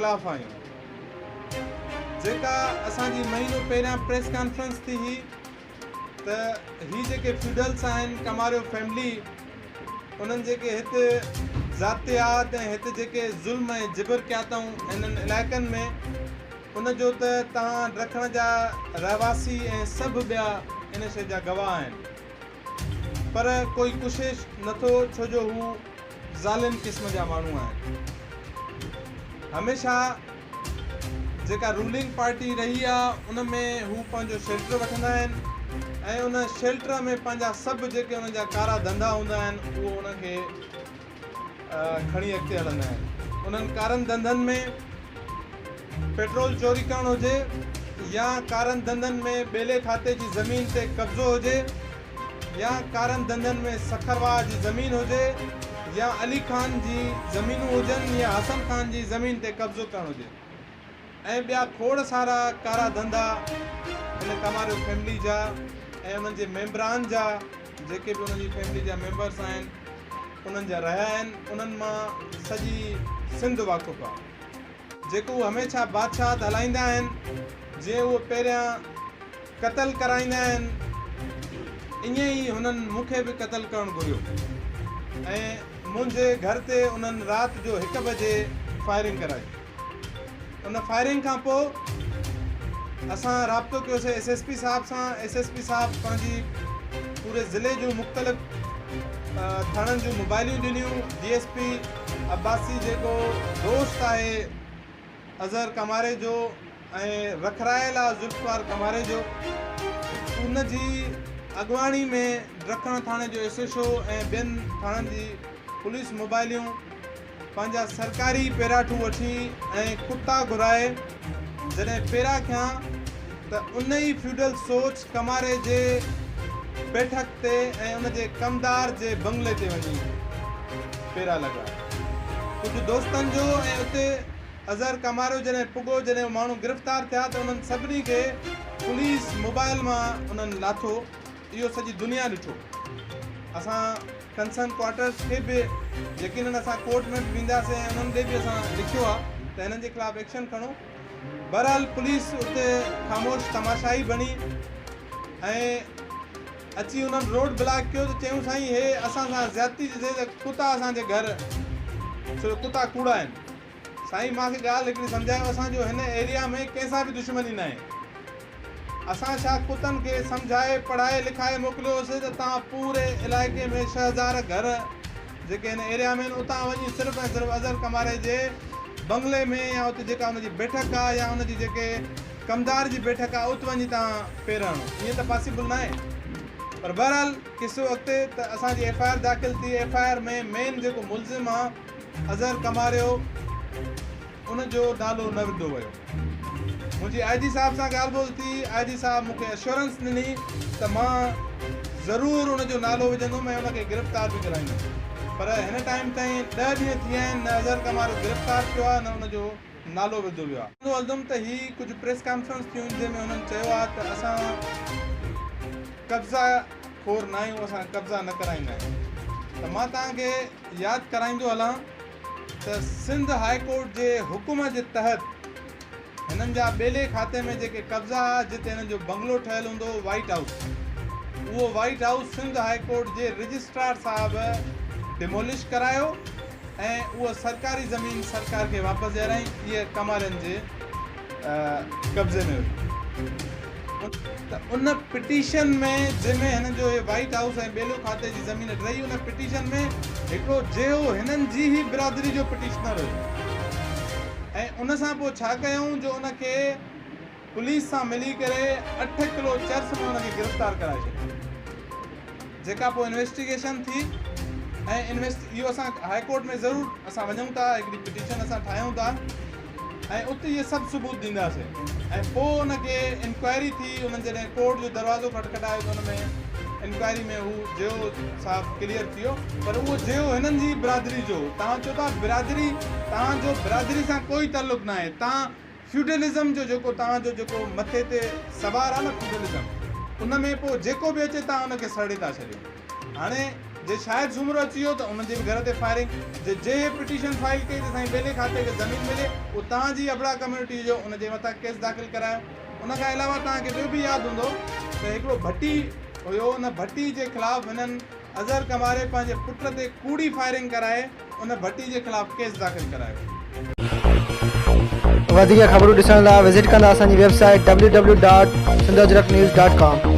خلاف آهيون. جيڪا اسان جي مهينو پهريان پريس ڪانفرنس ٿي هئي ته هي جيڪي فيوڊلس آهن ڪماريو فيملي انهن جيڪي هت ذاتيات ۽ هت جيڪي ظلم ۽ جبر ڪيا اٿئون هنن علائقن ۾ ان جو ته توهان ڊکڻ جا رهواسي ۽ سڀ ٻيا ان شيء جا گواهه آهن پر ڪوئي ڪشش نٿو ڇو جو هو ظالم قسم جا ماڻهو آهن. هميشه جيڪا رولنگ پارٽي رهي آ ان ۾ هو پنهنجو شيلٽر وٺندا آهن ۽ ان شيلٽر ۾ پنهنجا سڀ جيڪي انهن جا ڪارا ڌنڌا هوندا آهن اهو انهن کي کڻي اڳتي هلندا آهن. انهن ڪارن ڌنڌن ۾ پيٽرول چوري ڪرڻ هجي يا ڪارن ڌنڌن ۾ ٻيلي کاتي جي زمين تي قبضو هجي يا ڪارن ڌنڌن ۾ سکر واهه جي زمين هجي يا علي خان جي زمينون هجن يا حسن خان جي زمين تي قبضو ڪرڻ هجي ۽ ٻيا کوڙ سارا ڪارا ڌنڌا هن ڪماريو فيملي جا ۽ انهن جي ميمبران جا جيڪي به انهن جي فيملي جا ميمبرس آهن انهن جا رهيا آهن انهن مان سڄي سنڌ واقف آهي. جيڪو هو هميشه بادشاهت هلائيندا آهن، جيئن اهي پهريان قتل ڪرائيندا آهن، ائين ئي هنن مون کي به قتل ڪرڻ گهريو ۽ منهنجي گهر تي انهن رات جو هڪ بجي فائرنگ ڪرائي. ان فائرنگ کان پوء اسان رابطو ڪيوسين ايس ايس پي صاحب سان، ايس ايس پي صاحب پنهنجي پوري ضلعي جون مختلف ٿاڻن جون موبائليون ڏنيون، ڊي ايس پي عباسي جيڪو دوست آهي اظهر ڪماري جو ۽ رکرايل آ ذوالفقار ڪماري جو ان جي اڳواڻي ۾ ڊکڻ ٿاڻي جو ايس ايڇ او ۽ ٻين ٿاڻن جي پوليس موبائليون پنهنجا سرڪاري پيراٺون وٺي ۽ ڪتا گهرائي جڏهن پيرا کيان ته ان ئي فيوڊل سوچ ڪماري جي بيٺڪ تي ۽ ان جي ڪمدار جي بنگلي تي وڃي پيرا لڳا. ڪجهه دوستن جو ۽ اتي اظهر ڪماريو جڏهن پڳو جڏهن اهي ماڻهو گرفتار ٿيا ته انهن سڀني کي پوليس موبائل مان انهن لاٿو اهو سڄي دنيا ڏٺو. اسان ڪنسرن ڪوارٽرز کي به يقينن اسان ڪورٽ ۾ به وينداسين ۽ انهن ڏي به اسان لکيو آهي ته هنن جي خلاف ايڪشن کڻو. بهرحال پوليس اتي خاموش تماشائي بڻي ۽ اچي انهن روڊ بلاڪ ڪيو ته چيون سائين هي اسان سان زيادتي جي ٿئي ته ڪتا اسان جي گهر ڇو جو ڪتا ڪوڙا آهن سائين مان کي ڳالهه هڪڙي سمجهايو اسان جو هن ايريا ۾ ڪنهن سان به دشمني ناهي اسان ڇا ڪتن کي سمجهائي پڙهائي لکائي موڪليو هوسي ته توهان پوري علائقي ۾ 6000 گهر جيڪي هن ايريا ۾ آهن اتان وڃي صرف ۽ صرف اظهر ڪماري جي بنگلي ۾ يا اتي جيڪا ان جي بيٺڪ آهي يا ان جي جيڪي ڪمدار جي بيٺڪ آهي ات وڃي توهان پير هڻو ائين ته پاسيبل ناهي پر بهرحال قصو اڳتي ته اسان جي ايف I R داخل ٿي ايف I R ۾ مين جيڪو ملزم آهي اظهر ڪماريو ان جو نالو نه وڌو ويو. منهنجي آء جي صاحب سان ڳالهه ٻولهه ٿي، آء جي صاحب مون کي اشورنس ڏني ته مان ضرور ان جو نالو وجهندم ۽ ان کي گرفتار به ڪرائيندم پر هن ٽائيم تائين ڏهه ڏينهن ٿي ويا آهن نه اظهر ڪمارو گرفتار ٿيو آهي نه ان جو نالو وڌو ويو آهي. چوندو هلندم ته هي ڪجهه پريس ڪانفرنس ٿيون جنهن ۾ انهن چيو آهي ته اسان قبضا خور ناهيون اسان قبضا نه ڪرائيندا آهيون ته مان توهان کي ياد ڪرائيندو هلان ته سنڌ هاء ڪورٽ جي حڪم جي تحت هنن جا ٻيلي کاتي ۾ جيڪي قبضا ها جتي هنن جو بنگلو ٺهيل هوندو هو وائيٽ هائوس اهو white house Sindh high court جي رجسٽرار صاحب ڊمولش ڪرايو ۽ اهو سرڪاري زمين سرڪار کي واپس ڏيارائين اهي ڪمارين جي قبضي ۾ هئي ته ان پٽيشن ۾ جنهن ۾ هنن جو هي وائيٽ هائوس ۽ ٻيلو کاتي جي زمين ڊهي ان پٽيشن ۾ هڪڙو جيهو هنن جي ئي برادري جو پٽيشنر هيو ۽ ان سان پوء ڇا ڪيائون جو ان کي پوليس سان ملي ڪري اٺ ڪلو چرس ۾ ان کي گرفتار ڪرائي ڇڏيو جيڪا پوء انويسٽيگيشن ٿي ۽ انويسٽ اهو اسان هاء ڪورٽ ۾ ضرور اسان وڃون ٿا هڪڙي پٽيشن اسان ٺاهيون ٿا ۽ اتي اهي سڀ ثبوت ڏينداسين ۽ پوء ان کي انڪوائري ٿي انهن جڏهن ڪورٽ جو دروازو کٽکٽايو ته ان ۾ انڪوائري ۾ هو جيو صاحب ڪليئر ٿي ويو پر اهو جيو هنن جي برادري جو هو توهان چئو ٿا برادري توهان جو برادري سان ڪوئي تعلق ناهي توهان فيوڊلزم جو جيڪو توهان جو جيڪو مٿي تي سوار آهي نه فيوڊلزم ان ۾ پوء جيڪو به اچي توهان ان کي سڙي ٿا ڇڏيو هاڻي جي شاهد سومرو اچي ويو ته انهن جي به گهر تي فائرنگ، جي جنهن پٽيشن فائل ڪئي ته سائين ٻيلي کاتي کي زمين ملي اهو توهان جي ابڙا ڪميونٽي جو ان جي مٿان ڪيس داخل ڪرايو. ان کان علاوه توهان کي ٻيو به ياد هوندو ته هڪڙو ڀٽي هيو ان ڀٽي جي خلاف هنن اظهر ڪنواري پنهنجي پٽ تي ڪوڙي فائرنگ ڪرائي ان ڀٽي جي خلاف ڪيس داخل ڪرايو. وڌيڪ خبرون ڏسڻ لاء وزٽ ڪندا اسان جي website W W dot Sindh Ajrak news dot com.